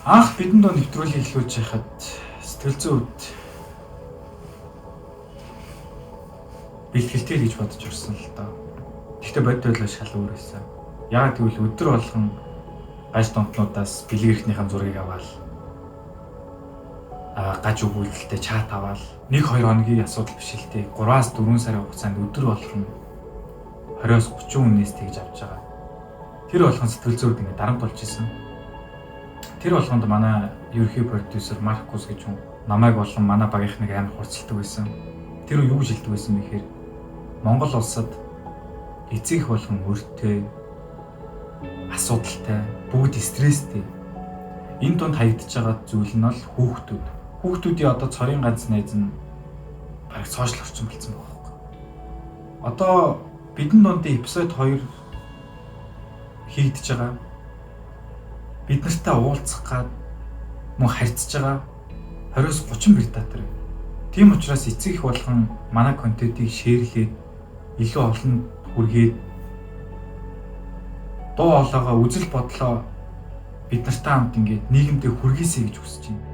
Анх бидэн доо нэвтрүүлгийг эхлүүлж байхад сэтгэл зүйн хувьд бэлтгэлтэй л гэж бодож орсон л доо. Гэхдээ бодит байлаа шал өөр байсан. Яагаад гэвэл өдөр болгон гаж донтнуудаас бэлгэрхнийхэн зургийг аваад гаж өгүүлэлтэй чат аваад 1-2 хоногийн асуудал биш л дээ. 3-4 сарын хугацаанд өдөр болгон 20-30 хүнээс тэгж авч байгаа. Тэр болгон сэтгэл зүйд ингээд дарамт болж исэн. Тэр болгонд манай ерөнхий продюсер Маркус гэж хүн намайг болон манай багийнхныг амар хурцлдаг байсан. Тэр юу гэж хэлдэг байсан бэ гэхээр Монгол улсад эцэг их болгон өртөө, асуудалтай, бүгд стресстэй. Энэ дунд хаягдж байгаа зүйл нь бол хүүхдүүд. Хүүхдүүдийн одоо цорын ганц найз нь бараг сошиал орчин болсон байгаа байхгүй. Одоо бидэн дундын эпизод 2 хийгдэж байгаа. Бид нартай уулзах гад мөн харьцаж байгаа 20-30 предатор. Тийм учраас эцэг их болгон манай контентыг шеэрлээд илүү олонд хүргээд дуу хоолойгоо үзэл бодлоо бид нартай хамт ингээд нийгэмдээ хүргээсэй гэж хүсэж байна.